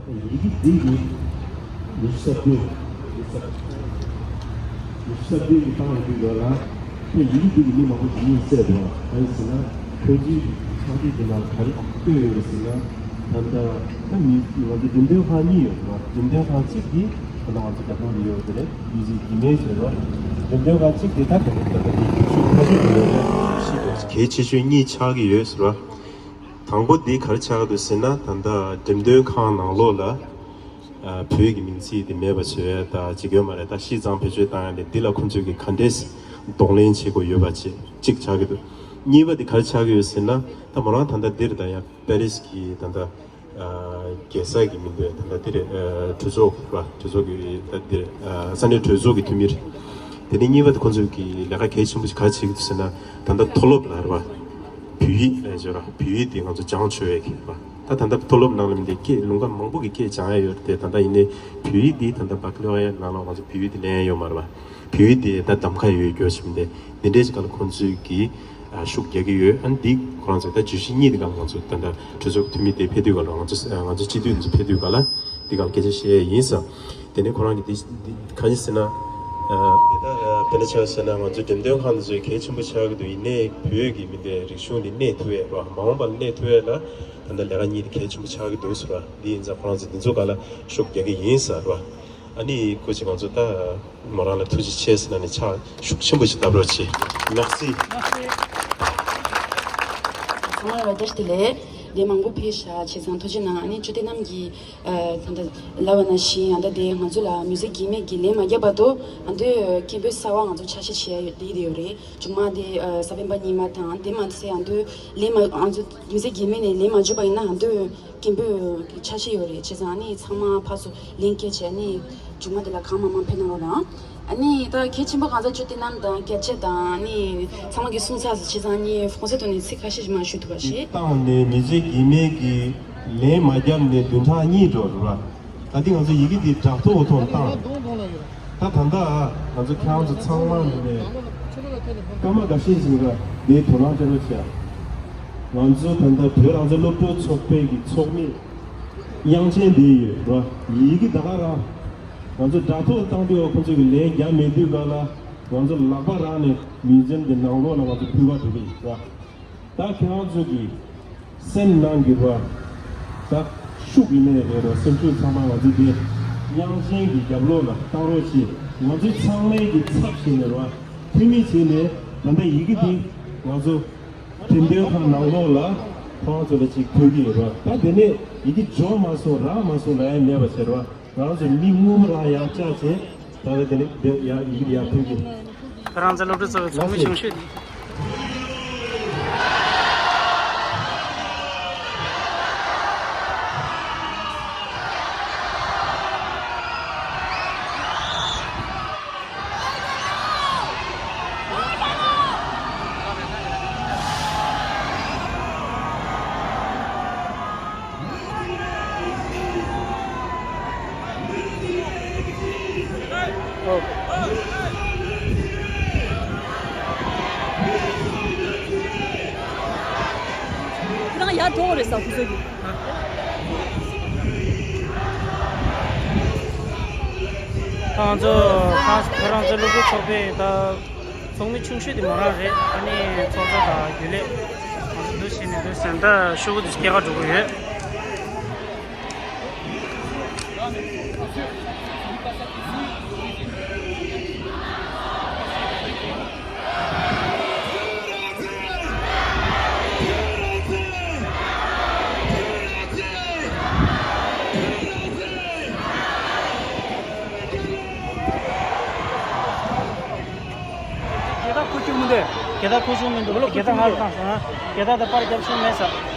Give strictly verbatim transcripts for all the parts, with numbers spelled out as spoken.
ཡི་གེ་འདི་གི་ཉི་ཤུ་རྩ་བདུན། ཉི་ཤུ་རྩ་བདུན་གི་བཏང་ཡོད་དུས་ལ། ཁྱོད་ཡི་གེ་འདི་གི་མི་མང་པོ་ཞིག་མིང་བསད་འདུག་གང་ཡིན་ཟེར་ན། ཁྱོད་ཚོའི་ཕྱག་བྲིས་འདི་ནང་ག་རེ་བཀོད་ཡོད་རེད་ཟེར་ན། ད་ལྟ་ད་མི་ང་ཚོ་འགྲེམས་སྟོན་ཁང་གཉིས་ཡོད་རེད་བ། འགྲེམས་སྟོན་ཁང་གཅིག་གིས་ད་ལྟ་ང་ཚོ་རྒྱབ་ལྗོངས་ལ་ཡོད་རེད། མི་ཚེ་གི་མེད་ཟེར་བ། འགྲེམས་སྟོན་ཁང་གཅིག་གིས་ད་ད་ལྟ་ད་ལྟ་དེ་ཤུགས་ཁ་ཤས་ཡོད་རེད། ཤིན་ཏུ་གལ་ཆེ་ཤོས་གཉིས་ཆགས་ཀྱི་ཡོད་ཟེར་བ། དང་པོ་འདི་ག་རེ་ཆགས་ཀྱི་འདུག་ཟེར་ན། ད་ལྟ་འགྲེམས་སྟོན་ཁང་ནང་ལོགས་ལ་ཨ་བོད་ཀྱི་མིང་ཚིག་དེ་མེད་པ་བཟོ་ཡ་ད་ཅིག་ཡོད་མ་རེད། ད་ཤི་ཙང་བེད་སྤྱོད་བཏང་ཡ་ལས་འདི་ལ་ཁོང་ཚོས་ཀྱི་ག་འདྲས་གདོང་ལེན་བྱེད་དགོས་ཡོད་པ་ཅིག་ཅིག་ཆགས་ཀྱི་འདུག་གཉིས་པ་འདི་ག་རེ་ཆགས་ཀྱི་ཡོད་ཟེར་ན། ད་མོ་རང་ད་ལྟ་འདིར་ད་ཡང་པེ་རིས་ཀྱི་ད་ལྟ་ཨ་རྒྱལ་ས་གི་མི་འདུག་ད་ལྟ་འདིར་ཨ་གྲོས་ཚོགས་ར་གྲོས་ཚོགས་ཀྱི་ད་འདིར་ཨ་ས་གནས་གྲོས་ཚོགས་ཀྱི་འཐུས་མི་རེད། དེ་ནས་གཉིས་པ་དེ་ཁོང་ཚོས་ཀྱི་ལས་ཀ་གལ་ཆེན་པོ་ཞིག་ག་རེ་བྱེད་ཀྱི་འདུག་ཟེར་ན། ད་ལྟ་མཐོ་སློབ་ལ་རེད་བ། བོད་ཡིག་ལས་བྱེད་ར་བོད་ཡིག་དེ་ང་ཚོ་སྦྱང་ཆོག་ཡས་ཀྱི་རེད་བ། ད་ད་ལྟ་མཐོ་སློབ་ནང་ལ་མི་འདི་སྐད་ལུང་པ་མང་པོ་གི་སྐད་སྦྱང་ཡ་ཡོད་རེད་དེ། ད་ལྟ་ཡིན་ནའི་བོད་ཡིག་འདི་ད་ལྟ་བ་ཀ་ལོ་ཡ་ནང་ལ་ང་ཚོ་བོད་ཡིག་འདི་ལེན་ཡ་ཡོད་མ་རེད་བ། བོད་ཡིག་འདི་ད་གདམ་ཁ་ཡོད་རྒྱུ་ཞིག་མི་འདི་འདི་འདྲའི་ཞིག་ག་ལ་ཁོང་ཚོས་ཀྱི་ཨ་ཤུགས་རྒྱག་གི་ཡོད། ཨ་ནི་འདི་ཁོ་རང་ཚོས་ད་བརྗོད་གཞི་གཉིས་འདི་ག་ང་ཚོ་ད་ལྟ་གྲོས་ཚོགས་འཐུས་མི་དེ་ཕེབས་དུས་ག་ལ་ང་ཚོ་ང་ཚོ་སྤྱི་འཐུས་འདི་ཚོ་ཕེབས་དུས་ག་ལ་འདི་ག་སྐད་ཆ་བཤད་ཡ་ཡིན་ས། དེ་ནས་ཁོ་རང་གིས་འདི་འདི་ག་རེ་ཟེར་ན། ཨ་དེ་ལྟར་ཨ་དཔེར་ན་ཆ་བཞག་ན་ང་ཚོའི་འགྲེམས་སྟོན་ཁང་འདི་ཚོས་གལ་ཆེན་པོ་ཆགས་ཀྱི་འདུག་ཡིན་ནའི་བོད་ཀྱི་མི་འདི་རིག་གཞུང་འདི་གནས་ཐུབ་ཡས་རེད་བ། མ་འོངས་པར་གནས་ཐུབ་ཡས་ལ་ད་ལྟ་ལས་ཀ་གཉིས་འདི་གལ་ཆེན་པོ་ཆགས་ཀྱི་འདུག་ཟེར་བ། འདི་ཡིན་ཙང་ཁོ་རང་ཚོས་འདི་ཚོ་ག་ལ་ཤུགས་རྒྱག་གི་ཡིན་ཟེར་བ། ཨ་ནི་སྐུ་མཁྱེན་ང་ཚོ་ད་མོ་རང་ལ་ཐུགས་རྗེ་ཆེ་ཟེར་ན་ནི་ཕྱག་ཤུགས་ཆེན་པོ་ཞིག་བརྡབ་རོགས་གྱིས། མེར་སི། ཚང་མ་ལ་བཀྲ་ཤིས་བདེ་ལེགས། ལན་མང་པོ་ཕེབས་ཤག་བྱས་ཙང་ཐུགས་རྗེ་གནང་། ཨ་ནི་ཅོ་ཏི་རྣམ་གྱིས་ཨ་ད་ལྟ་ལབ་པ་ནང་བཞིན་ཨ་ད་དེ་ང་ཚོ་ལ་མི་ཚེ་གེགས་མེད་ཀྱི་ལན་མ་བརྒྱབ་བར་དུ་ཨ་འདོད་སྐད་འབོད་གསར་བ་ང་ཚོ་ཆ་ཤས་བྱེད་ཡ་ཡོད་དེ་དེ་ཡོད་རེད། མཇུག་མ་དེ་ཨ་ས་བོན་པ་རྙིང་མ་དང་དེ་མ་ཚད་ཨ་འདོད་ལན་མ་ང་ཚོ་མི་ཚེ་གེགས་མེད་ནས་ལན་མ་འཇུག་པ་ཡིན་ན་ཨ་འདོད་སྐད་འབོད་ཀྱི་ཆ་ཤས་ཡོད་རེད། བྱས་ཙང་ཨ་ནི་ཚང་མ་ཕར་ཚུར་ལན་སྐྱེལ་བྱས་ཨ་ནི་མཇུག་མ་དེ་ལ་གང་མང་མང་ཕེབས་གནང་རོགས་གནང་། ཨ་ནི་ད་གལ་ཆེན་པོ་གང་ཟག་ཅོ་ཏི་རྣམ་དང་རྒྱ་ཆེ་དང་ཨ་ནི་ཚང་མ་གིས་གསུངས་ཚར་ཟིན་བྱས་ཙང་ཨ་ནི་ཧྥོང་སེ་ཐོག་ནས་ཚིག་ཁ་ཤས་ཤིག་མར་ཞུ་ཐུབ་པ་ཞིག་བཏང་ནས་མི་ཚེ་གེགས་མེད་ཀྱི་ལན་མ་བརྒྱབ་ནས་བདུན་ཕྲག་གཉིས་འགྲོ་རེད་བ། ད་ལྟ་ང་ཚོ་ཡི་གེ་འདི་དྲ་ཐོག་ཐོག་བཏང་། ད་ད་ལྟ་ང་ཚོ་ཁྱེད་རང་ཚོ་ཚང་མ་ནས་སྐར་མ་འགའ་ཤས་ཤིག་ལ་འདིའི་དོ་སྣང་སྤྲད་རོགས་བྱས། ང་ཚོ་ད་ལྟ་བོད་རང་བཙན་སློབ་ཕྲུག་ཚོགས་པའི་གི་ཚོགས་མི་དབྱངས་ཅན་འདི་ཡོད་རེད་བ། ཡི་གེ་ད་ག་རང་ང་ཚོ་དྲ་ཐོག་བཏང་དུས་ཁོ་ཚོ་གི་ལན་རྒྱག་མེད་དུས་ག་ལ་ང་ཚོ་ལག་པ་རག་ནས་མིའུ་ཛི་ཡམ་འདི་ནང་ལོགས་ལ་ང་ཚོ་ཕུལ་བ་འགྲོ་གི་ཡིན་རེད་བ། ད་ཁྱེད་རང་ཚོ་གི་སེམས་ནང་གི་ར་ད་ཤུགས་ཡིན་ནའི་རེད་ར། སེམས་ཤུགས་ཚང་མ་ང་ཚོ་དེ་དབྱངས་ཅན་གྱི་རྒྱབ་ལོགས་ལ་བཏང་རོགས་ཞེས། ང་ཚོ་ཚང་མའི་གི་ཚབ་བྱས་ནས་ར་འཐུས་མི་བྱས་ནས་ད་ལྟ་ཡི་གེ་འདི་ང་ཚོ་འགྲེམས་སྟོན་ཁང་ནང་ལོགས་ལ་ཁོང་ཚོ་ལ་ཅིག་ཕུལ་གྱི་ཡོད་ར། ད་དེ་ནས་ཡི་གེ་འབྱོར་མ་སོང་རག་མ་སོང་ལབ་ཡ་མེད་པ་བྱས་ར། ང་ཚོ་མི་དངོས་པོ་རང་ཡར་བཅར་བྱས་ད་ལྟ་དེ་ནས་དེ་ཡར་ཡི་གེ་ཡར་ཕུལ་གྱི། ཁྱེད་རང་ཚོ་སློབ་ཕྲུག་ཚོ་གི་ཚོགས་མི་ཆུང་ཤོས་དེ། ཁྱེད་རང་ཡར་འགྲོ་དགོས་རེད་ཟེར་ཁོ་ཚོ་གིས། ང་ཚོ་ཁོ་རང་ཚོ་སློབ་ཕྲུག་ཚོགས་པའི་ད་ཚོགས་མི་ཆུང་ཤོས་དེ་མོ་རང་རེད། ཨ་ནི་ཚོགས་གཙོ་དང་རྒྱུན་ལས་ང་ཚོ་འདུ་བྱས་ནས་འདུག་ཟེར་ད་ཤོག་གུ་དེ་སྐྱེལ་ག་འགྲོ་གི་ཡོད། རྒྱལ་དར་འཁུར་བཅུག་མི་འདུག་རྒྱལ་དར་འཁུར་བཅུག་མི་འདུག་ལོ་རྒྱལ་དར་ང་ལ་བཏང་སོང་ཨ། རྒྱལ་དར་དང་པར་རྒྱབ་ཤུགས་མེད་ས།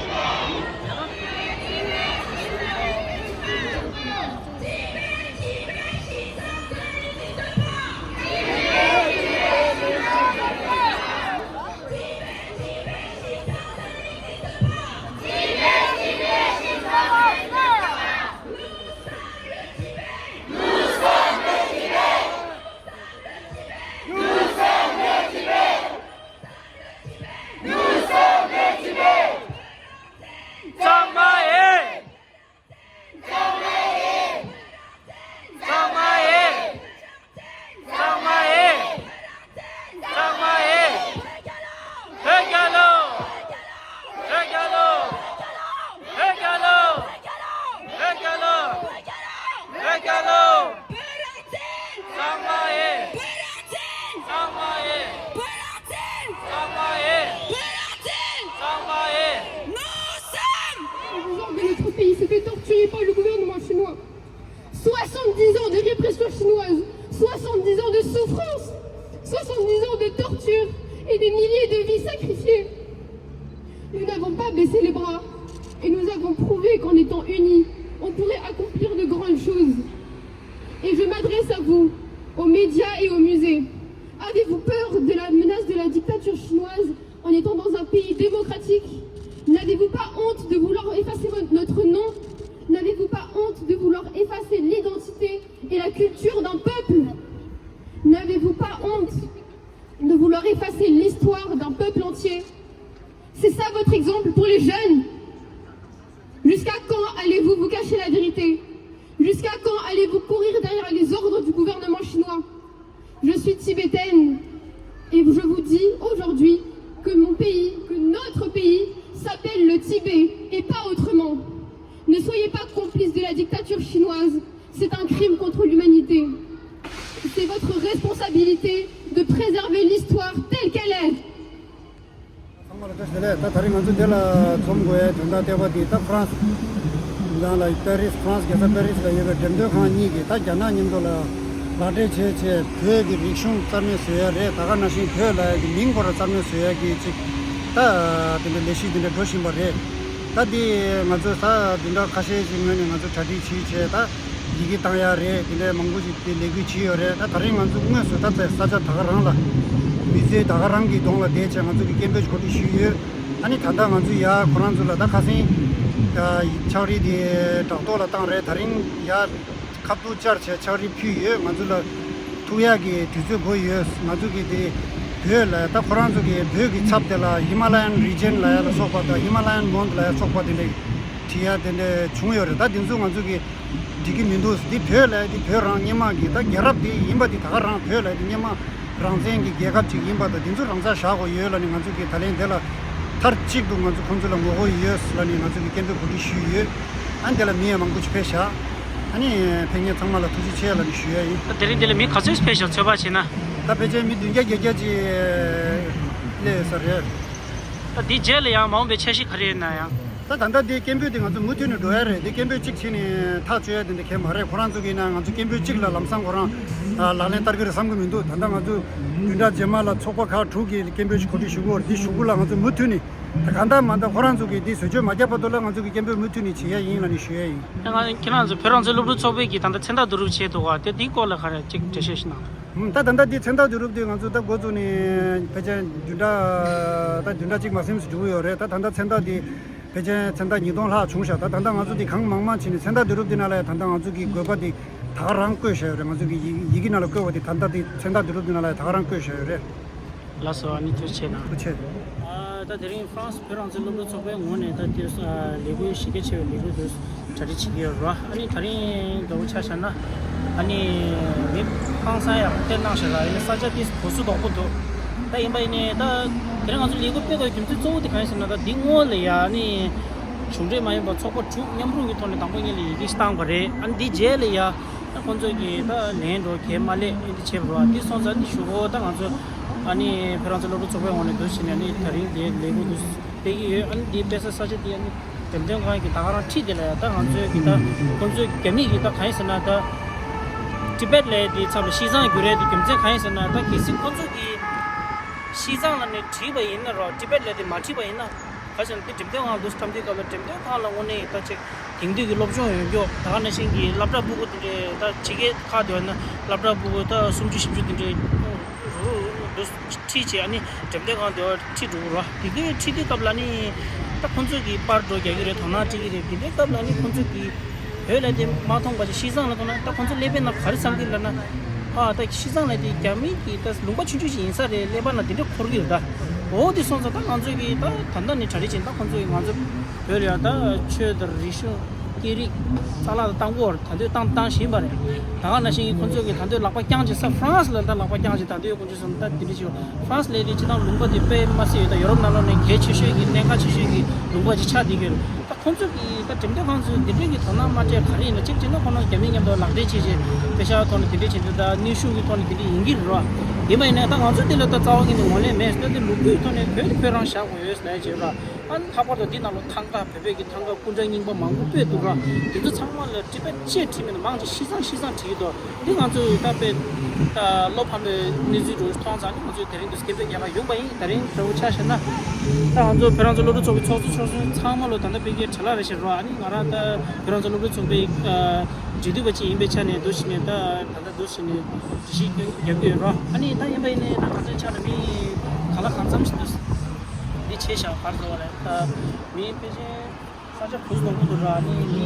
Baisser les bras et nous avons prouvé qu'en étant unis, on pourrait accomplir de grandes choses. Et je m'adresse à vous, aux médias et aux musées. Avez-vous peur de la menace de la dictature chinoise en étant dans un pays démocratique ? N'avez-vous pas honte de vouloir effacer vo- notre nom ? N'avez-vous pas honte de vouloir effacer l'identité et la culture d'un peuple ? N'avez-vous pas honte de vouloir effacer l'histoire d'un peuple entier ? C'est ça votre exemple pour les jeunes ? Jusqu'à quand allez-vous vous cacher la vérité ? Jusqu'à quand allez-vous courir derrière les ordres du gouvernement chinois ? Je suis tibétaine et je vous dis aujourd'hui que mon pays, que notre pays s'appelle le Tibet et pas autrement. Ne soyez pas complice de la dictature chinoise, c'est un crime contre l'humanité. C'est votre responsabilité de préserver l'histoire telle qu'elle est. ཚང་མ་ལ་བཀྲ་ཤིས་བདེ་ལེགས། ད་དེ་རིང་ང་ཚོ་འདི་ལ་འཛོམས་དགོས་ཡའི་དོན་དག་ལྟེ་བ་འདི་ད་ཧྥ་རན་སི་ནང་ལ་པེ་རིས། ཧྥ་རན་སི་རྒྱལ་ས་པེ་རིས་ལ་ཡོད་པའི་འགྲེམས་སྟོན་ཁང་གཉིས་ཀྱིས་ད་རྒྱ་ནག་མཉམ་དུ་ལ་ལག་འབྲེལ་བྱས་བྱས་བོད་ཀྱི་རིག་གཞུང་རྩ་མེད་བཟོ་ཡ་རེད། ད་ག་ནང་བཞིན་བོད་ལབ་ཡ་གི་མིང་ཁོ་རང་རྩ་མེད་བཟོ་ཡ་གི་ཅིག་ད་དེ་འདྲ་ལས་གཞི་དེ་འདྲ་འགྲོ་བཞིན་པ་རེད། ད་འདི་ང་ཚོ་ད་བདུན་ཕྲག་ཁ་ཤས་ཅིག་སྔོན་ནས་ང་ཚོ་གྲ་སྒྲིག་བྱས་བྱས་ད། ཡི་གེ་བཏང་ཡ་རེད། དེ་འདྲའི་མང་པོ་ཞིག་དེ་ལས་འགུལ་བྱས་ཡོད་རེད། ད་དེ་རིང་ང་ཚོ་དངོས་སུ་ད་ཚེ་ས་ཆ་ད་ག་རང་ལ་མི་ཚེ་ད་ག་རང་གི་གདོང་ལ་བསྡད་བྱས་ང་ཚོ་གི་སྐད་འབོད་གོ་སྒྲིག་ཞུས་ཡོད། ཨ་ནི་ད་ལྟ་ང་ཚོ་ཡ་ཁོ་རང་ཚོ་ལ་ད་ཁ་སེང་ཕྱག་བྲིས་དེ་དྲ་ཐོག་ལ་བཏང་རེད། དེ་རིང་ཡ་ཁ་ཐུག་བཅར་བྱས་ཕྱག་བྲིས་ཕུལ་ཡོད། ང་ཚོ་ལ་ཐུག་ཡག་གི་དུས་ཚོད་དགོས་ཡོད། ང་ཚོ་གི་དེ་བོད་ལ་ད་ཁོ་རང་ཚོ་གི་བོད་ཀྱི་ཚབ་དེ་ལ་Himalayan region ལ་ཡ་ལ་སོགས་པ་དང་Himalayan month ལ་ཡ་སོགས་པ་དེ་འདྲ་བྲིས་ཡ་དེ་འདྲ་བྱུང་ཡོད་རེད། ད་དེ་ཚོ་ང་ཚོ་གི་འགྲིག་གི་མི་འདུག་འདི་བོད་ལ་འདི་བོད་རང་སྔོན་མ་གི་ད་རྒྱལ་རབས་འདི་ཡིན་པ་འདི་ད་ག་རང་བོད་ལ་འདི་སྔོན་མ་རང་བཙན་གྱི་རྒྱལ་ཁབ་ཅིག་ཡིན་པ་དང་འདི་ཚོ་རང་སར་བཞག་དགོས་ཡོད་ལབ་ནས་ང་ཚོ་གི་ད་ལན་འདི་ལ་མཐར་གཅིག་ཏུ་ང་ཚོ་ཁོང་ཚོ་ལ་ངོ་རྒོལ་ཡོད་ལབ་ནས་ང་ཚོ་གི་སྐད་འབོད་གོ་སྒྲིག་ཞུས་ཡོད། ཨ་འདི་ལ་མི་ཡང་མང་པོ་ཅིག་ཕེབས་ཤག་ཨ་ནི་ཕེབས་མཁན་ཚང་མ་ལ་ཐུགས་རྗེ་ཆེ་ལབ་ནས་ཞུ་ཡ་ཡིན། ད་དེ་རིང་འདི་ལ་མི་ག་ཚོད་ཕེབས་ཤག་ཚོད་དཔག་བྱས་ན། ད་ཕལ་ཆེར་མི་བདུན་བརྒྱ་བརྒྱད་བརྒྱ་ཅིག་སླེབས་ས་རེད། ད་འདི་རྗེས་ལ་ཡང་མ་འོངས་པའི་འཆར་གཞི་ག་རེ་ཡོད་ན་ཡང་། ད་ད་ལྟ་འདི་སྐད་འབོད་འདི་ང་ཚོ་མུ་མཐུད་ནས་འགྲོ་ཡ་རེད། འདི་སྐད་འབོད་གཅིག་བྱས་ནས་ཐག་གཅོད་ཡ་དེ་འདྲ་གང་ཡང་མ་རེད། ཁོ་རང་ཚོ་གིས་ན་ང་ཚོ་སྐད་འབོད་གཅིག་ལ་ལམ་སང་ཁོ་རང་ལག་ལེན་བསྟར་གི་རེད་བསམ་གི་མི་འདུག་ད་ལྟ་ང་ཚོ་བདུན་ཕྲག་རྗེས་མ་ལ་ཚོགས་པ་ཁག་དྲུག་གིས་སྐད་འབོད་ཞིག་གོ་སྒྲིག་ཞུ་གི་ཡོད་རེད། འདི་ཞུ་གུ་ལ་ང་ཚོ་མུ་མཐུད་ནས་ད་གང་ལྟར་མ་ལྟར་ཁོ་རང་ཚོ་གིས་འདི་བཟོ་བཅོས་མ་བརྒྱབ་བར་དུ་ལ་ང་ཚོ་གིས་སྐད་འབོད་མུ་མཐུད་ནས་བྱེད་ཡ་ཡིན་ལབ་ནས་ཞུ་ཡ་ཡིན། ད་ང་ཁྱེད་རང་ཚོ་བོད་རང་བཙན་སློབ་ཕྲུག་ཚོགས་པའི་གི་ད་ལྟ་མཚན་རྟགས་བསྡུ་རུབ་བྱས་འདུག་ག་དེ་འདིའི་སྐོར་ལ་ག་རེ་ཅིག་འགྲེལ་བཤད་ཞིག་གནང་། ད་ད་ལྟ་འདི་མཚན་རྟགས་བསྡུ་རུབ་འདི་ང་ཚོ་ད་འགོ་བཙུགས་ནས་ཕལ་ཆེར་བདུན་ཕྲག་ད་བདུན་ཕྲག་གཅིག་མ་ཟིན་ཙམ་འགྲོ་གི་ཡོད་རེད། ད་ད་ལྟ་མཚན་རྟགས་འདི་ཕལ་ཆེར་མཚན་རྟགས་ཉིས་སྟོང་ལྷག་བྱུང་ཤག་ད་ད་ལྟ་ང་ཚོ་འདི་གང་མང་མང་བྱས་ནས་མཚན་རྟགས་བསྡུ་རུབ་འདི་ནང་ལ་ཡང་ད་ལྟ་ང་ཚོ་གི་དགོས་པ་འདི་ད་ག་རང་བཀོད་བཞག་ཡོད་རེད། ང་ཚོ་གི་ཡི་ཡི་གེ་ནང་ལ་བཀོད་པ་འདི་ད་ལྟ་འདི་མཚན་རྟགས་བསྡུ་རུབ་འདི་ནང་ལ་ཡང་ད་ག་རང་བཀོད་བཞག་ཡོད་རེད། ལགས་སོ། ཨ་ནི་ཐུགས་རྗེ་ཆེ་གནང་། ཐུགས་རྗེ་ཆེ། ཨ་ད་དེ་རིང་ཧྥ་རན་སི་བོད་རང་བཙན་སློབ་ཕྲུག་ཚོགས་པའི་ངོས་ནས་ད་དེ་ལས་འགུལ་གཞི་རྒྱ་ཆེ་བའི་ལས་འགུལ་དེ་གྲ་སྒྲིག་བྱེད་ཀྱི་ཡོད་རེད། ཨ་ནི་ད་རིང་འདྲ་བོ་ཆ་བཞག་ན་ཨ་ནི་མི་ཧང་སང་ཡག་པོ་སྟེར་གནང་ཤག་ཨ་ནི་ས་ཆ་དེ་གོ་སུ་དོག་པོ་འདུག་ད་ཡིན་པ་ཡིན་ནའི་ད་དེ་རིང་ང་ཚོ་ལས་འགུལ་སྤེལ་དགོས་རྒྱུ་མཚན་གཙོ་བོ་དེ་གང་ཡིན་ཟེར་ན། ད་འདི་སྔོན་ལ་ཡ་ཨ་ནི་གཞུང་འབྲེལ་མ་ཡིན་པ་ཚོགས་པ་དྲུག་མཉམ་རུབ་ཀྱི་ཐོག་ནས་དང་པོ་ཉིད་ལ་ཡི་གེ་ཞིག་བཏང་བ་རེད། ཨ་ནི་འདི་རྗེས་ལ་ཡ། ད་ཁོང་ཚོས་ཀྱིས་ད་ལན་འགྲོ་གལ་མ་ལས་ཨེ་འདི་བྱས་པ་རེད་བ། འདི་སོང་ཙང་འདི་ཞུ་གོ་ད་ང་ཚོ་ཨ་ནི་བོད་རང་བཙན་སློབ་ཕྲུག་ཚོགས་པའི་ངོས་ནས་འདུག་བྱས་ནས་ཨ་ནི་ད་རིང་འདི་ལས་འགུལ་འདུག་སྤེལ་གྱི་ཡོད། ཨ་ནི་འདི་སྤེལ་ས་ས་ཆ་འདི་ཨ་ནི་འགྲེམས་སྟོན་ཁང་གི་ད་ག་རང་འཁྲིས་དེ་ལ་ཡ་ད་ང་ཚོས་ཀྱིས་ད་ཁོང་ཚོས་རྒྱ་མིས་ཀྱིས་ད་གང་ཡིན་ཟེར་ན་ད་ཊི་བེཊ་ལབ་ཡ་འདི་ཚབ་ལ་ཤིས་ཙང་བསྒྱུར་ཡ་འདི་རྒྱུ་མཚན་གང་ཡིན་ཟེར་ན། ད་གལ་སྲིད་ཁོང་ཚོ་གིས་ཤིས་ཙང་ལབ་ནས་བྲིས་པ་ཡིན་ན་རོ། ཊི་བེཊ་ལབ་ཡ་འདི་མ་བྲིས་པ་ཡིན་ན། ག་ཟེར་ན་དེ་འགྲེམས་སྟོན་ཁང་དུ་འཁྲབ་དུས་སྐབས་ལ་འགྲེམས་སྟོན་ཁང་ལ་དངོས་གནས་ད་ཅིག་དེང་དུས་ཀྱི་སློབ་སྦྱོང་ཡོད་མཁན། ད་ག་ནང་བཞིན་གྱི་སློབ་གྲྭ་ཕྲུ་གུ་དེ་འདྲས། ད་ཕྱི་རྒྱལ་ཁག་དེ་བ་ན་སློབ་གྲྭ་ཕྲུ་གུ་ད་སུམ་ཅུ་བཞི་བཅུ་དེ་འདྲས་རུ་རུ་འདུག་ཁྲིད་བྱས། ཨ་ནི་འགྲེམས་སྟོན་ཁང་དེ་བ་ཁྲིད་འགྲོ་གི་རེད། དེ་གའི་ཁྲིད་དུས་སྐབས་ལ་ནི་ད་ཁོང་ཚོ་གིས་པར་འདྲ་རྒྱག་གི་རེད། དོ་སྣང་སྤྲད་ཀྱི་རེད། དེ་འདྲའི་སྐབས་ལ་ནི་ཁོང་ཚོ་གིས་བོད་ལ་དེ་མ་མཐོང་པ་ཅིག་ཤིས་ཙང་ལ་མཐོང་ན། ད་ཁོང་ཚོ་ཀླད་པའི་ནང་ག་རེ་བསམ་གྱི་ལབ་ན། ཨ་ད་ཤིས་ཙང་ལ་དེ་རྒྱ་མི་གི་ད་ལུང་པ་ཆུང་ཆུང་ཞིག་ཡིན་ས་རེད། ཀླད་པ་ན་དེ་འདྲ་འཁོར་གྱི་རེད་ད། འོ་དེ་སོང་ཙང་ད་ང་ཚོས་ཀྱིས་ད་ད་ལྟ་ནས་གྲ་སྒྲིག་བྱས། ད་ཁོང་ཚོ་གིས་ང་ཚོ་བོད་ལ་ཡང་ད་ཆོས་དང་རིག་གཞུང་སྐད་རིགས་རྩ་བརླག་ཏུ་བཏང་གི་ཡོད་རེད། ད་དུང་བཏང་བཏང་བཞིན་པ་རེད། ད་ག་ནང་བཞིན་ཁོང་ཚོ་གིས་ད་དུང་ལག་པ་བརྐྱངས་བྱས་ས་ཧྥ་རན་སི་ལ་ད་ལག་པ་བརྐྱངས་བྱས། ད་དུང་ཁོང་ཚོས་སོང་ད་དེ་འདྲ་བྱས། ཧྥ་རན་སི་ལ་དེ་སྤྱིར་བཏང་ལུང་པ་དེ་དཔེ་མ་སྲིད་ཡོད། ད་ཡོ་རོབ་ནང་ལོགས་ནས་གལ་ཆེ་ཤོས་ཀྱི་གནད་འགག་ཆེ་ཤོས་ཀྱི་ལུང་པ་ཅིག་ཆགས་བསྡད་ཀྱི་ཡོད་རེད། ད་ཁོང་ཚོ་གིས་ད་འགྲེམས་སྟོན་ཁང་ཚོས་འདི་འདྲའི་གི་དོ་སྣང་མ་སྤྲད་ག་རེ་ཡིན་ན། གཅིག་བྱས་ན་ཁོ་རང་རྒྱ་མི་མཉམ་དུ་ལག་འབྲེལ་བྱས་བྱས་པེ་ཤ་ཐོག་ནས་འདི་འདྲ་བྱས་འདུག་ད་གནོན་ཤུགས་ཀྱི་ཐོག་ནས་འདི་འདྲ་ཡིན་གྱི་རེད་བ། ཡིན་པ་ཡིན་ན་ད་ང་ཚོ་འདི་ལ་ད་རྩ་བ་ཉིད་ནས་ངོས་ལེན་མེད། ད་འདི་ལོ་རྒྱུས་ཐོག་ནས་བོད་དེ་བོད་རང་བཞག་དགོས་ཡོད་ཟེར་ནས་བྱས་ར། ཨ་ནི་ལྷག་པར་དུ་འདི་ནང་ལ་ཐང་ག་བོད་པའི་གི་ཐང་ག་སྐུ་འདྲ་རྙིང་པ་མང་པོ་སྤོས་འདུག་ར། དེ་ཚོ་ཚང་མ་ལ་ཊི་བེཊ་ཅེས་བྲིས་མེད་ན་མང་ཆེ་ཤིས་ཙང་ཤིས་ཙང་བྲིས། འདི་ང་ཚོས་ད་དཔེ་ད་བློ་ཕམ་པའི་གནས་ཚུལ་འདྲ་མཐོང་ཙང་ནི་ང་ཚོས་དེ་རིང་དུ་སྐད་འབོད་རྒྱག་པར་ཡོང་པ་ཡིན། དེ་རིང་གྲོགས་པོ་ཆ་བཞག་ན་ད་ང་ཚོ་བོད་རང་བཙན་སློབ་ཕྲུག་ཚོགས་པའི་ཚོགས་གཙོ་མཆོག་གསུམ་ཚང་མ་ལོ་ད་ལྟ་དཔེ་སྐད་བྲེལ་བ་རེ་བཞིན་རོ། ཨ་ནི་ང་རང་ད་བོད་རང་བཙན་སློབ་ཕྲུག་ཚོགས་པའི་འབྲེལ་མཐུད་པ་ཅིག་ཡིན་པའི་ཆ་ནས་འདུག་བྱས་ནས་ད་ད་ལྟ་འདུག་བྱས་ནས་འགྲེལ་བཤད་རྒྱག་གི་ཡོད་རོ། ཨ་ནི་ད་ཡིན་པ་ཡིན་ནའི་ད་ད་ལྟའི་ཆ་ལ་མི་ག་ལ་གང་འཚམ་ཞིག་འདུག་འདི་ཆེ་བཞག་གར་འགྲོ་བ་རེད། ད་མི་ཕལ་ཆེར་ས་ཆ་བུ་སྟོང་པོ་འདུག་ར། ནི་ནི་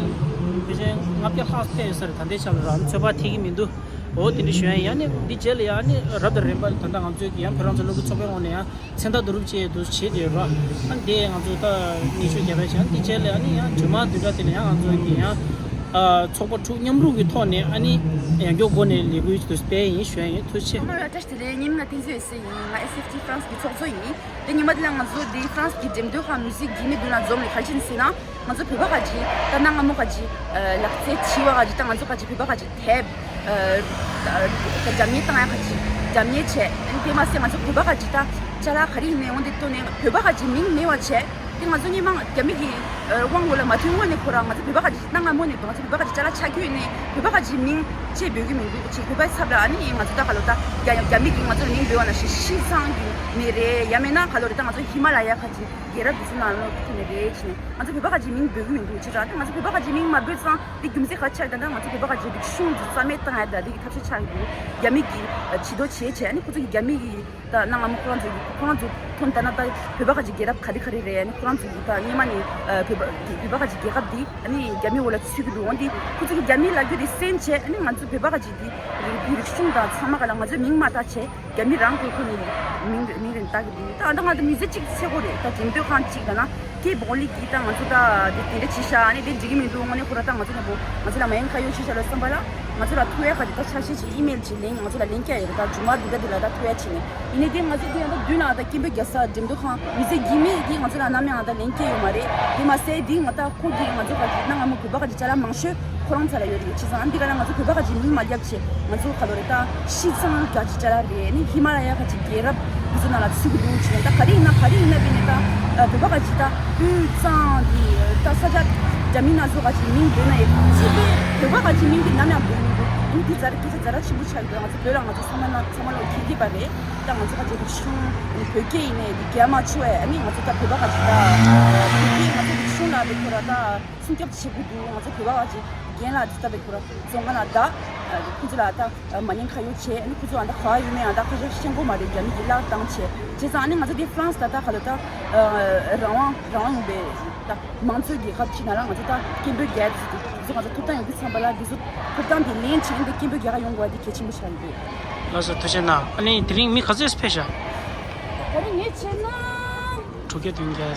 ཕལ་ཆེར་ལྔ་བརྒྱ་ལྷག་ཕེབས་ས་རེད། ད་ལྟའི་ཆ་ལ་ར་ཚོད་དཔག་ཐིག་གི་མི་འདུག་འོ་དེ་འདྲ་ཞུ་ཡ་ཡིན། ཡང་ནི་འདི་རྗེས་ལ་ཡང་ནི་རབ་དང་རིམ་པ་ད་ལྟ་ང་ཚོའི་ཡང་བོད་རང་བཙན་སློབ་ཕྲུག་ཚོགས་པའི་ངོས་ནས་ཡང་མཚན་རྟགས་བསྡུ་རུབ་བྱས་འདུག་བྱས་བསྡད་ར། ཨ་འདི་ང་ཚོ་ད་ནི་ཆོས་རྒྱབ་པའི་ཆ་འདི་རྗེས་ལ་ཡང་ནི་ཡང་ཇུ་མ་བདུན་ཕྲག་དེ་ལ་ཡང་ང་ཚོ་གི་ཡང་ཚོགས་པ་དྲུག་མཉམ་རུབ་ཀྱི་ཐོག་ནས་ཨ་ནི་ཡང་སྐྱོར་སྒོ་ནས་ལས་འགུལ་དུ་སྤེལ་ཡིན་ཞུ་ཡ་ཡིན། ཐུགས་རྗེ་ཆེ། ཨ་མ་ལགས་བཀྲ་ཤིས་བདེ་ལེགས། ངའི་མིང་ལ་བསྟན་འཛིན་འོད་ཟེར་ཡིན། ང་ཨེས་ཨེཕ་ཊི་ཧྥ་རན་སི་གི་ཚོགས་གཙོ་ཡིན། དེ་ཉི་མ་དེ་ལ་ང་ཚོ་དེ་ཧྥ་རན་སི་གི་འགྲེམས་སྟོན་ཁང་མུ་ཟེ་གི་མི་མདུན་ལ་འཛོམས་ནས་ག་རེ་བྱས་ཟེར་ན། ང་ཚོ་བོད་པ་ག་ཅིག་ད་གནའ་སྔ་མོ་ག་ཅིག་ལག་རྩལ་བྱིས་པ་ག་ཅིག་ད་ང་ཚོ་ག་ཅིག་བོད་པ་ག་ཅིག་དེབ་ད་འཇམ་མཉེན་བཏང་ཡ་ག་ཅིག་འཇམ་མཉེན་བྱས། དེ་མ་ཟད་ང་ཚོ་བོད་པ་ག་ཅིག་ད་ཅ་ལག་ག་རེ་ཡིན་ནའི་འོན་ཏེ་བཏོན་ནས་བོད་པ་ག་ཅིག་མིང་མེད་པ་བྱས། དེ་ང་ཚོ་སྔོན་མ་རྒྱ་མི་གི་དབང་འོག་ལ་མ་ཐོན་སྔོན་ནས་ཁོ་རང་ང་ཚོ་བོད་པ་ག་ཅིག་གནའ་སྔ་མོ་ནས་ང་ཚོ་བོད་པ་ག་ཅིག་ཅ་ལག་ཆ་རྒྱུས་ནས་བོད་པ་ག་ཅིག་མིང་ཅེས་འབོད་ཀྱི་མི་འདུག་ཅེས་བོད་པའི་ཚབ་ལ་ཨ་ནི་ང་ཚོ་ད་ག་ལོ་ད་རྒྱ་རྒྱ་མི་གིས་ང་ཚོར་མིང་འབོད་པ་ནང་བཞིན་ཤི་ཚང་གི་མི་རེད། ཡང་མིན་ན་ག་ལོ་རེད། ད་ང་ཚོ་ཧི་མ་ལ་ཡ་ག་ཅིག་རྒྱལ་རབས་དེ་ཚོ་ནང་ལོགས་ཀྱི་མི་རེད་ཅེས་ནས་ང་ཚོ་བོད་པ་ག་ཅིག་མིང་འབོད་ཀྱི་མི་འདུག་ཅེས་ད་ང་ཚོ་བོད་པ་ག་ཅིག་མིང་མ་འབོད་ཙང་དེ་རྒྱུ་མཚན་ག་ཆགས་ད་ད་ང་ཚོ་བོད་པ་ག་ཅིག་རིག་གཞུང་དེ་རྩ་མེད་བཏང་ཡ་ད་དེ་གི་ཐབས་ཤེས་ཆགས་ཀྱི་འདུག་རྒྱ་མི་གིས་བྱེད་དོ་བྱེད་བྱས་ཨ་ནི་ཁོ་ཚོ་གི་རྒྱ་མི་གི་ད་གནའ་སྔ་མོ་ཁོ་རང་ཚོ་ཁོ་རང་ཚོ་ཐོན་ད་ན་ད་བོད་པ་ག་ཅིག་རྒྱལ་རབས་ག་རེ་ག་རེ་རེད། ཁོ་རང་ཚོ་གི་ད་སྔོན་མ་ནས་ཨ་བོད་པ་བོད་པ་ག་ཅིག་རྒྱལ་ཁབ་འདི་ཨ་ནི་རྒྱ་མི་འོག་ལ་ཚུད་ཀྱི་འདུག་འོན་ཏེ་ཁོ་ཚོ་གི་རྒྱ་མི་ལབ་རྒྱུ་དེ་གསན་བྱས་ཨ་ནི་ང་ཚོ་བོད་པ་ག་ཅིག་འདི་རིག་རིག་གཞུང་དང་ཚང་མ་ག་ལ་ང་ཚོ་མིང་མ་བཏགས་བྱས་རྒྱ་མི་རང་གིས་ཁོ་ནི་མིང་མིང་རེ་བཏགས་ཀྱི་འདུག་ད་ད་ང་ད་མི་ཚེ་གཅིག་ཚེ་གོ་རེད། ད་འགྲེམས་སྟོན་ཁང་གཅིག་ལ་ན་སྐད་འབོག་ལི་གིས་ད་ང་ཚོ་ད་དེ་དེ་འདྲ་བྱེད་ཤག་ཨ་ནི་དེ་འགྲིག་གི་མི་འདུག་དངོས་གནས་ཁོ་ར་ད་ང་ཚོ་ནས་བོ་ང་ཚོ་ལ་མ་ཡིན་ཁ་ཡོད་བྱེད་ཤག་ལ་བསམ་པ་ལ། ང་ཚོ་ལ་ཐུག་ཡ་ག་རེ་ད་ཆ་ཤས་ཤིག་ཨི་མེལ་ཅིག་ལེན། ང་ཚོ་ལ་ལན་བསྐྱལ་ཡོད་རེད། ད་ཇུ་མ་འདི་ག་འདི་ལ་ད་ཐུག་ཡ་བྱས་ནས་ཡིན་ནའི་དེ་ང་ཚོ་དེ་ཡང་ད་མདུན་ལ་ད་སྐད་འབོད་རྒྱག་ས་འགྲེམས་སྟོན་ཁང་མི་ཚེ་གི་མི་གིས་ང་ཚོ་ལ་ནམ་ཡང་ད་ལན་བསྐྱལ་ཡོད་མ་རེད། དེ་མ་ཟད་དེ་ང་ད་ཁོ་གིས་ང་ཚོ་ག་ཅིག་གནའ་སྔ་མོ་བོད་པ་ག་ཅིག་ཅ་ལག་མང་ཤོས་ཁོ་རང་ཚ་ལ་ཡོད་རེད། བྱས་ཙང་ཨ་འདི་ག་ལ་ང་ཚོ་བོད་པ་ག་ཅིག་མིང་མ་བརྒྱབ་བྱས་ང་ཚོ་ག་ལོ་རེད། ད་ཤི་ཚང་ག་ཅིག་ཅ་ལག་རེད། ནི་ཧི་མ་ལ་ཡ་ག་ཅིག་རྒྱལ་རབས་འདི་ཚོ་ནང་ལ་ཚུད་ཀྱི་འདུག་བྱས་ད་ག་རེ་ཡིན་ན་ག་རེ་ཡིན་ན་དེ་ནས་ད་བོད་པ་ག་ཅིག་ད་དབུས་གཙང་གི་ད་ས་ཆ་རྒྱ་མི་སྣ་ཚོ་ག་ཅིག་མིང་འབོད་ན་ཡང་ཅི་སྟེ་བོད་པ་ག་ཅིག་མིང་དེ་ནམ་ཡང་འབོད་མི་འདུག་ཨ་ནི་འདི་ཛ་ར་སྐད་ཆ་ཛ་ར་ཆེན་པོ་ཆགས་ཡོད། ང་ཚོ་བོད་ལ་ང་ཚོ་ཚང་མ་ན་ཚང་མ་ལོ་ཁྱེད་ཀྱི་པ་རེད། ད་ང་ཚོ་ག་ཅིག་རིག་གཞུང་བོད་སྐད་ཡིན་ནའི་འདི་རྒྱ་མ་ཆུ་བས་ཨ་ནི་ང་ཚོ་ད་བོད་པ་ག་ཅིག་ད་བོད་སྐད་ང་ཚོ་རིག་གཞུང་ལ་དེ་ཁོ་ར་ད་སྲུང་སྐྱོབ་བྱེད་དགོས་འདུག་ང་ཚོ་བོད་པ་ག་ཅིག་རྒན་ལགས་འདི་ལྟ་བུའི་ཁོ་ར་རྫོང་ཁ་ན་ད་ཁོ་ཚོ་ལ་ད་མ་ཉེས་ཁ་གཡོག་བྱས་ཨ་ནི་ཁོ་ཚོ་ཨ་ད་ག་བ་ཡོད་མེད་ཨ་ད་ཁ་ཤས་ཤེས་གོ་མ་རེད། རྒྱ་མི་གི་བརླག་བཏང་བྱས་བྱས་ཙང་ཨ་ནི་ང་ཚོ་དེ་ཧྥ་རན་སི་ད་ད་ག་ལ་ད་རང་དབང་རང་དབང་ཡོད་པའི་ད་མང་གཙོའི་རྒྱལ་ཁབ་ཅིག་ནང་ལ་ང་ཚོ་ད་སྐད་འབོད་རྒྱག་ཡ་དེ་ཚོ་ང་ཚོ་ཐོབ་ཐང་ཡོད་དུས་ཙམ་པ་ལ་འདི་ཚོ་ཐོབ་ཐང་དེ་ལེན་བྱས་ཨ་ནི་སྐད་འབོད་རྒྱག་ག་ཡོང་དགོས་པ་དེ་གལ་ཆེན་པོ་ཆགས་ཡོད། ལགས་སོ་ཐུགས་རྗེ་གནང་། ཨ་ནི་དེ་རིང་མི་ག་ཚོད་ཕེབས་ཤག་ད་རིང་ངས་བྱས་ན། དྲུག་བརྒྱ་བདུན་བརྒྱ།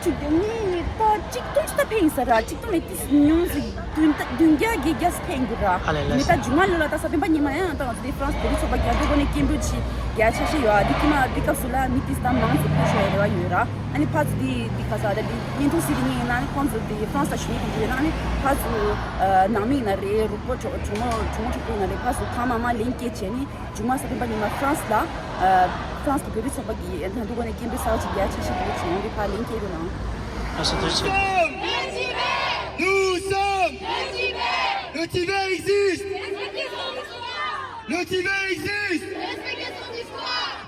དྲུག་བརྒྱ་ནི་ད་གཅིག་སྟོང་ཅིག་ད་ཕེབས་ཡིན་ས་ར། གཅིག་སྟོང་མེད་ཏིས་ཉུང་ཟིག་བདུན་ད་བདུན་བརྒྱ་བརྒྱད་བརྒྱ་ཕེབས་ཡིན་འདུག་ར། ཨ་ལས་ལས། མི་ད་ཇུ་མ་ལོ་ལ་ད་ས་བོན་པ་ཉི་མ་ཡང་ད་ང་ཚོ་དེ་ཧྥ་རན་སི་བོད་རིགས་ཚོགས་པ་རྒྱ་རྒྱ་སྒོ་ནས་སྐད་འབོད་ཅིག་རྒྱ་ཆ་ཤས་ཡོད་ཨ། འདི་ཀྱི་མ་འདི་སྐབས་སུ་ལ་མི་ཏིས་ད་མང་ཟིག་ཕེབས་ཤོག་ཡ་རེ་བ་ཡོད་ར། ཨ་ནི་ཕར་ཚུར་འདི་འདི་ག་ས་ད་འདི་བརྙན་ཐུང་ཟེར་གྱི་ཉིན་ཡིན་ན་ཨ་ནི་ཁོང་ཚོ་འདི་ཧྥ་རན་སི་ལ་ཞུ་ནས་ཐུག་རྒྱུ་ཡོད་ན་ཨ་ནི་ཕར་ཚུར་ནང་མི་ཡིན་ན་རེད། རོགས་པ་གྲོགས་གྲོགས་མོ་གྲོགས་མོ་གྲོགས་པོ་ཡིན་ན་རེད། ཕར་ཚུར་གང་མང་མང་ལན་སྐྱེལ་བྱས་ནི་ཇུ་མ་ས་བོན་པ་ཉི་མ་ཧྥ་རན་སི་ལ་ཨ་ཧྥ་རན་སི་གི་བོད་རིགས་ཚོགས་པ་གི་ད་འདུག་གོ་ནས་སྐད་འབོད་གསར་བ་ཅིག་རྒྱ་ཆ་ཤས་འདུག་ཅིག་ཡོང་དུས་ཕར་ལན་སྐྱེལ་རོགས་གནང་། ལགས་སོ་ཐུགས་རྗེ་ཆེ། Nous sommes le Tibet. Le Tibet existe. Le Tibet existe.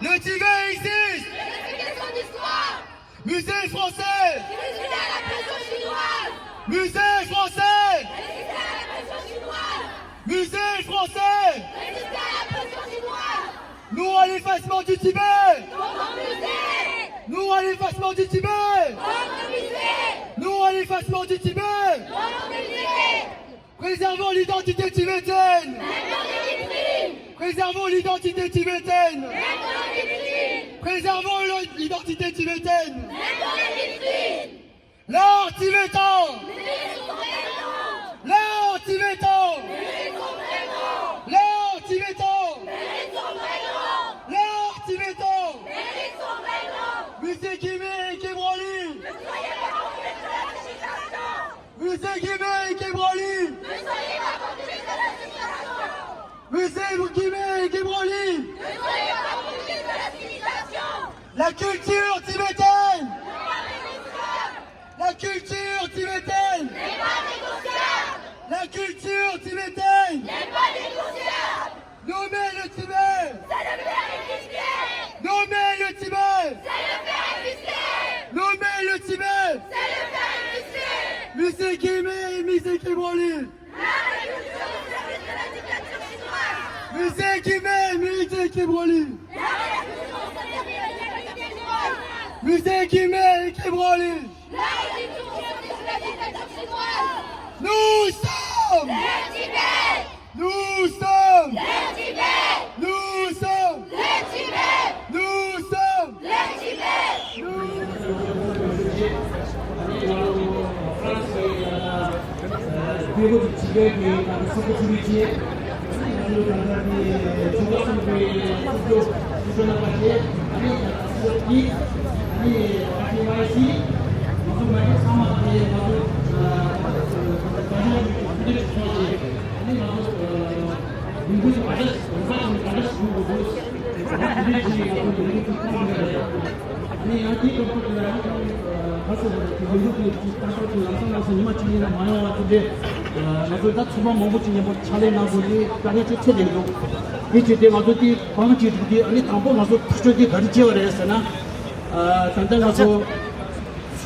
Le Tibet existe. Musée français. Musée français. Musée français. Non à l'effacement du Tibet. Non à l'effacement du Tibet. Non à l'effacement du Tibet. Préservons l'identité tibétaine. Préservons l'identité tibétaine. Préservons le- l'identité tibétaine. L'art tibétain. L'art tibétain. L'art tibétain. L'art tibétain. Musée Guimet et Kebranly. Musée Guimet et Kebranly. Musée Guimet et Kebranly. La culture tibétaine. La culture tibétaine. La culture tibétaine. Musée qui met, musée qui brûle. Musée qui met, musée qui brûle. Musée qui met, qui brûle. Nous sommes. Nous sommes. Nous sommes. Nous sommes.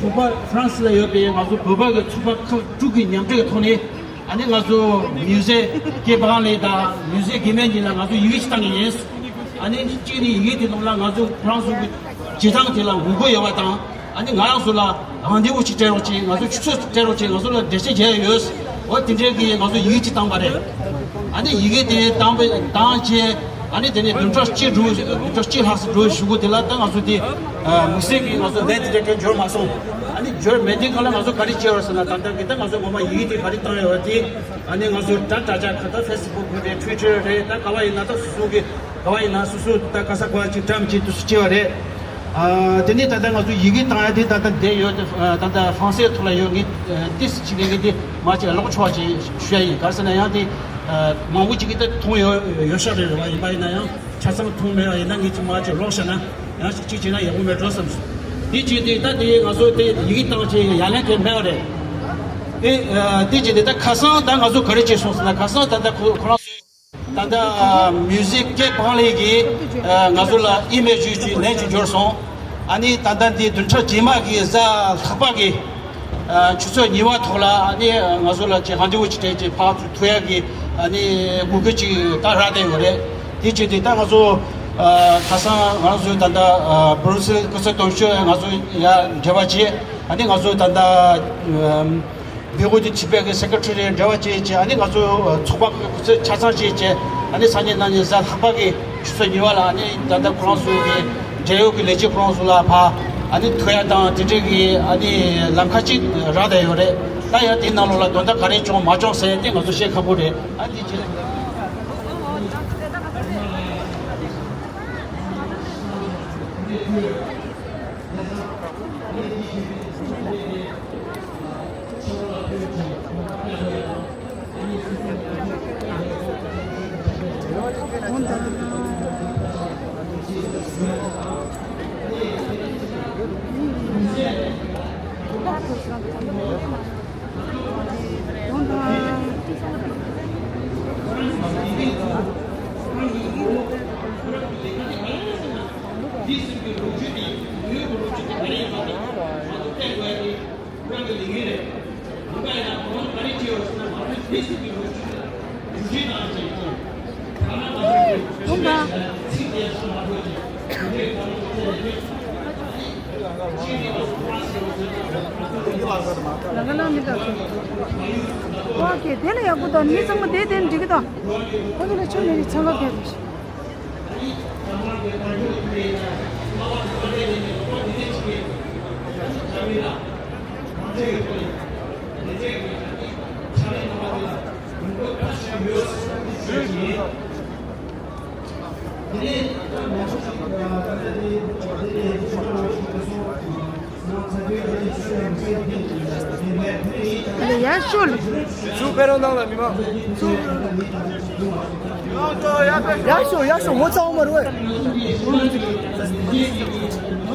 ཚོགས་པ་ཧྥ་རན་སི་ལ་ཡོད་པའི་ང་ཚོ་བོད་པ་གི་ཚོགས་པ་ཁག་དྲུག་གི་མཉམ་འབྲེལ་གྱི་ཐོག་ནས། ཨ་ནི་ང་ཚོ་མིའུ་ཟེ་ཀེ་བྷང་ལི་དང་མིའུ་ཟེ་གེ་མན་གཉིས་ལ་ང་ཚོ་ཡི་གེ་ཞིག་བཏང་གི་ཡིན། ཨ་ནི་གཅིག་ནི་ཡི་གེ་དེ་ནང་ལ་ང་ཚོ་ཁོ་རང་ཚོ་གི་བྱེད་སྟངས་དེ་ལ་ངོ་རྒོལ་ཡོད་པ་དང་། ཨ་ནི་ང་རང་ཚོ་ལ་རང་དེ་འུ་ཅིག་སྤྲད་རོགས་བྱེད། ང་ཚོ་ཆུ་ཚོད་སྤྲད་རོགས་བྱེད། ང་ཚོ་ལ་འགྲེལ་བཤད་རྒྱག་ཡ་ཡོད། འོ་དེ་འདྲའི་གི་ང་ཚོ་ཡི་གེ་ཅིག་བཏང་པ་རེད། ཨ་ནི་ཡི་གེ་དེ་བཏང་པ་བཏང་རྗེས། ཨ་ནི་དེ་ནས་བདུན་ཕྲག་གཅིག་འགྲོ། བདུན་ཕྲག་གཅིག་ལྷག་ཙམ་འགྲོ་གཞུག་གུ་དེ་ལ་ད་ང་ཚོ་དེ་མི་སེར་གྱིས་ང་ཚོ་ལན་དེ་འདྲ་གང་འབྱོར་མ་སོང་། ཨ་ནི་འབྱོར་མེད་དུས་སྒང་ལ་ང་ཚོ་ག་རེ་བྱས་ཡོད་ཟེར་ན། ད་ལྟ་གི་ད་ང་ཚོ་ངོ་མ་ཡི་གེ་དེ་ག་རེ་བཏང་ཡོད་དེ། ཨ་ནི་ང་ཚོ་དྲ་དྲ་རྒྱ་ཁ་ད་ཕེ་སི་བུག་རེད། ཊུའི་ཊར་རེད། ད་ག་བ་ཡིན་ན་ད་སོ་སོ་གི་ག་བ་ཡིན་ན་སོ་སོ་ད་ག་ས་ག་བ་ཅིག་བཀྲམ་ཅིག་དུ་སུ་བྱས་པ་རེད། ཨ་དེ་ནས་ད་ལྟ་ང་ཚོ་ཡི་གེ་བཏང་ཡ་དེ་ད་ལྟ་བསྡད་ཡོད། ད་ལྟ་ཧྥ་རན་སིའི་ཐོག་ལ་ཡོད། ངས་ཏིས་ཅིག་ལས་ངས་དེ་མ་ཅིག་ཀློག་ཆོག་ཅིག་ཞུ་ཡ་ཡིན། ག་རེ་ཟེར་ན་ཡང་དེ་མང་པོ་ཅིག་གིས་ད་མཐོང་ཡོད་ཡོད་ཤག་རེད། རེད་བ། ཡིན་པ་ཡིན་ན་ཡང་ཆ་ཚང་མཐོང་མེད་པ་ཡིན་ན་ངས་ཅིག་མ་ཅིག་ཀློག་བྱས་ན་ཡང་ཅིག་ཅིག་བྱས་ན་ཡག་པོ་མེད་འགྲོ་བསམ་སོང་། དེ་བྱས་ཏེ་ད་དེ་ང་ཚོ་དེ་ཡི་གེ་བཏང་བྱས་ཡ་ལན་དེ་མེད་པ་རེད། དེ་དེ་བྱས་ཏེ་ད་ཁ་སང་ད་ང་ཚོ་ག་རེ་བྱས་སོང་ཟེར་ན། ཁ་སང་ད་ལྟ་ཁོ་ཁོ་རང་ཚོ་ད་ལྟ་མིའུ་ཟེ་ཀེ་བྷང་ལི་གིས་ང་ཚོ་ལ་ཨི་མེལ་ཞིག་ཅིག་ལན་ཅིག་འབྱོར་སོང་། ཨ་ནི་ད་ལྟ་འདི་བདུན་ཕྲག་རྗེས་མ་གི་གཟའ་ལྷག་པ་གི་ཆུ་ཚོད་གཉིས་པ་ཐོག་ལ་ཨ་ནི་ང་ཚོ་ལ་ཅིག་རན་དེ་བུ་ཅིག་སྤྲད་ཅིག་ཕར་ཚུར་ཐུག་ཡ་གི་ཨ་ནི་གོ་སྐབས་ཅིག་ད་རག་བསྡད་ཡོད་རེད། དེ་བྱས་ཏེ་ད་ང་ཚོ་ཁ་སང་ང་ཚོ་ད་ལྟ་སྦུ་རུ་སེལ་སྐུ་ཚབ་དོན་གཅོད་ང་ཚོ་ཡར་འབྲེལ་བ་བྱས། ཨ་ནི་ང་ཚོ་ད་ལྟ་བེ་གོ་དི་ཐི་པེ་གི་སེ་ཀེ་ཊི་རི་འབྲེལ་བ་བྱས་བྱས། ཨ་ནི་ང་ཚོ་ཚོགས་པ་ཁག་ཆ་ཚང་བྱས་བྱས། ཨ་ནི་སང་ཉིན་གནངས་ཉིན་གཟའ་ལྷག་པ་གི་ཆུ་ཚོད་གཉིས་པ་ལ་ཨ་ནི་ད་ལྟ་ཁོ་རང་ཚོ་གི་འབྲེལ་ཡོད་ཀྱི་ལས་བྱེད་ཁོ་རང་ཚོ་ལ་ཕར་ཨ་ནི་ཐུག་ཡ་དང་དེ་འདྲའི་གི་ཨ་ནི་ལམ་ཁ་ཅིག་རག་བསྡད་ཡོད་རེད། ད་ཡང་དེ་ནང་ལོགས་ལ་དོན་དག་ག་རེ་བྱུང་མ་བྱུང་ཟེར་ཡ་དེ་ང་ཚོ་བཤད་ཁག་པོ་རེད། ཨ་ནི་དེ་རྗེས་ལ་ག་ལ་མི་འདུག་ཨོ་ཁེ། དེ་ལ་ཡག་པོ་འདུག་མི་ཚང་མ་དེ་དེ་འགྲིག་གི་འདུག་ཨོ་ཁེ། ལ་ཆུ་མེད་རི་ཚང་ལོ་ཁེ་རེད། ཡ་ཤོ་ལ། ཚུར་ཕེབས་རོགས་གནང་ལ་མི་མང་། ཚུར། ཡ་ཤོ་ཡ་ཤོ། ངོ་ཚ་བ་མ་རུ་བས། ངོ་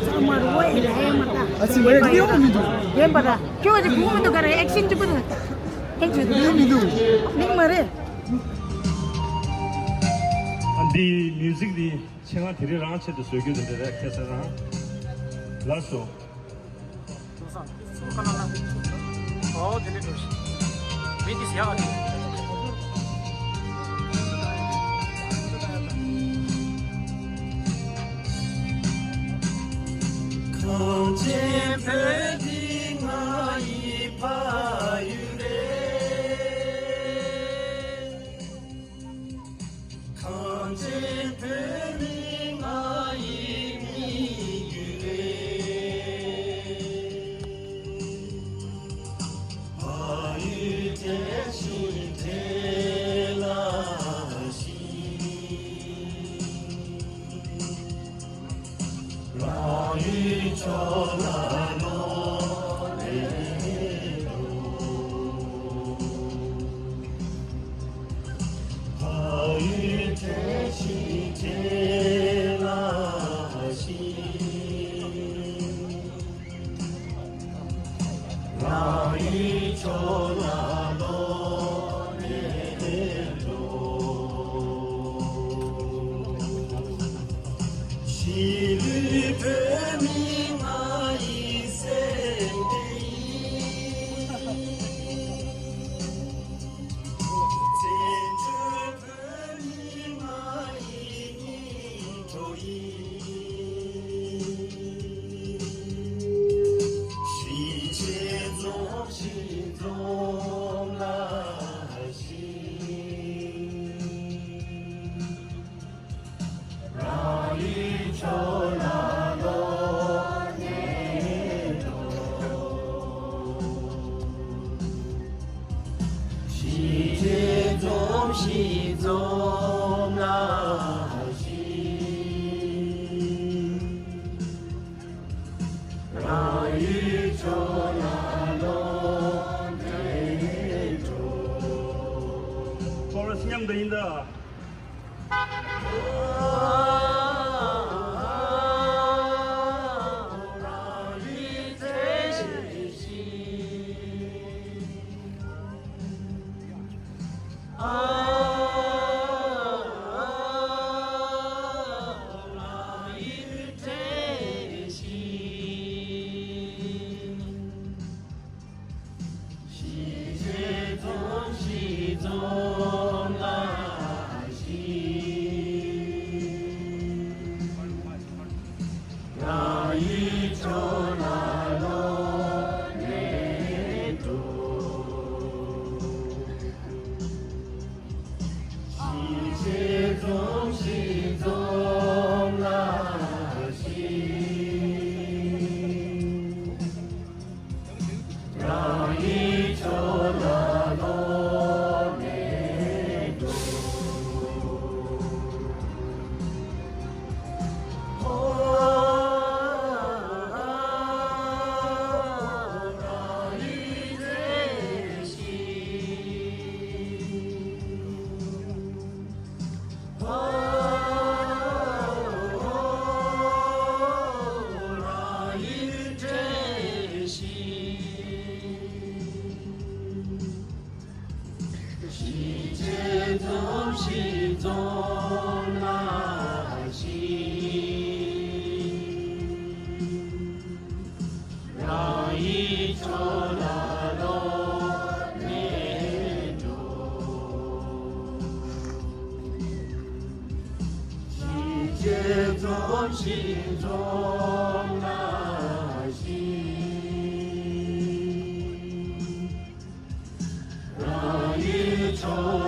ཚ་བ་མ་རུ་བས། ཡ་ཡ་མ་ད། ཨ་ཙི་མ་རེད། ཡོང་མི་འདུག་ཡན་པ་ད། ཁྱོད་ཀྱི་གུང་མི་འདུག་ག་རེ་ཨེག་ཤན་གཅིག་པུ་འདུག་ཨེག་ཤན་གཅིག་པུ་མི་འདུག་མིག་མ་རེད། ཨ་འདི་མིའུ་ཟིག་འདི་ཆེད་མངགས་དེ་རིང་རང་ཆེད་དུ་བཟོ་རྒྱུ་དེ་འདྲ་རེད། ཁ་སང་རང་ལགས་སོ། ཨོ་དེ་འདྲ་འགྲོ་ཞིག་མི་འདི་ཡག་ག་འདུག་གངས་ཅན་བོད་འདི་ང་ཡི་ཕ་ཡུལ་རེད། གངས་ཅན་བོད་མི་ང་ཡི་མི་ཡུལ་རེད། ཕ་ཡུལ་བྲལ་ཞིང་བྲལ་ལ་ཞིག་རང་ཡུལ་ཕྱོགས་ལ་ལོག་རེ་འགྲོ། ཕ་ཡུལ་བྲལ་ཞིང་བྲལ་ལ་ཞིག་རང་ཡུལ་ཕྱོགས་ལ་ལོག་ནས་འགྲོ། གཞིས་ལུས་བོད་མི་ང་ཡི་སེམས་གཏིང་། བཙན་བྱོལ་བོད་མི་ང་ཡི་སྙིང་གཞིས་བྱེས་འཛོམས་ཤིག་འཛོམས་ལ་ཞིག་རང་ཡུལ་ཕྱོགས་ལ་ལོག་ནས་འགྲོ། གཞིས་བྱེས་འཛོམས་ཤིག་འཛོམས་ལ་ཞིག་རང་ཡུལ་ཕྱོགས་ལ་ལོག་ནས་འགྲོ། ཁོ་རང་མཉམ་དུ་ཡིན་ད། གཞིས་བྱེས་འཛོམས་ཤིག་འཛོམས་ལ་ཞིག་རང་ཡུལ་ཕྱོགས་ལ་ལོག་ནས་འགྲོ། གཞིས་བྱེས་འཛོམས་ཤིག་འཛོམས་ལ་ཞིག་རང་ཡུལ་ཕྱོགས་ལ་ལོག་ནས་འགྲོ། གཞིས་བྱེས་འཛོམས་ཤིག་འཛོམས་ལ་ཞིག་རང་ཡུལ་ཕྱོགས་ལ་ལོག་ནས་འགྲོ། གཞིས་བྱེས་འཛོམས་ཤིག་འཛོམས་ལ་ཞིག་རང་ཡུལ་ཕྱོགས་